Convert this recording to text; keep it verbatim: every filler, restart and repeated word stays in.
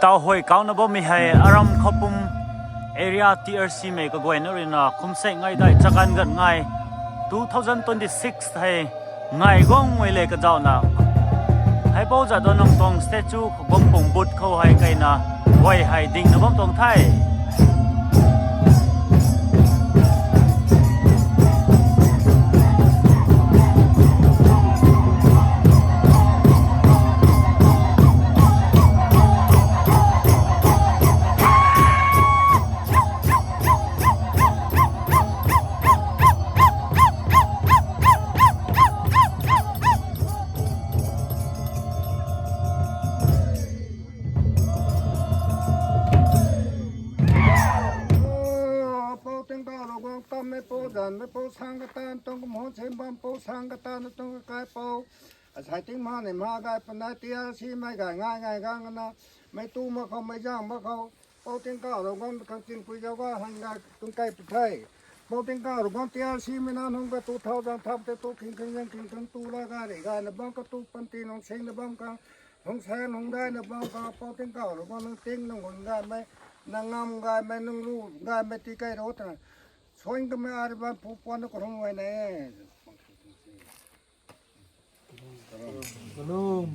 Tau huay kauna bammei hei Aram Khapum area T R C mei kaguayna ruina khumsei ngai dai chakan gan ngai two thousand twenty-six hei ngai guang mei le kazauhna, hei pou zat do nang tuang statue khou guang pung but khou hei kaina huay hei dingna bam tuang the. Pou tingkauh rui guang tammei pou zanmei pou sang katan tuang kumhun sin bam pou sang katan tuang kai pou. Asai ting ma ni ma gay puna T R C mei gay ngai ngai gang na. Mei tu ma khou mei zang ma khou. Pou tingkauh rui guang kang chingpui zau ga hang gay kung kai pu the. Pou tingkauh rui guang T R C mei na nung ka tu thau zang thap te tu khing khing zang khing khing tu la gay rui gay na bam ka tu panty nung sing na bam ka. Hung sen hung dai na bam ka pou tingkauh rui guang nung ting nung hun gaymei, nang ngam gaymei, nung lu gaymei ti kai ro twna. Suan kamei a rui bam pu puan na karung gay na e. Shalom.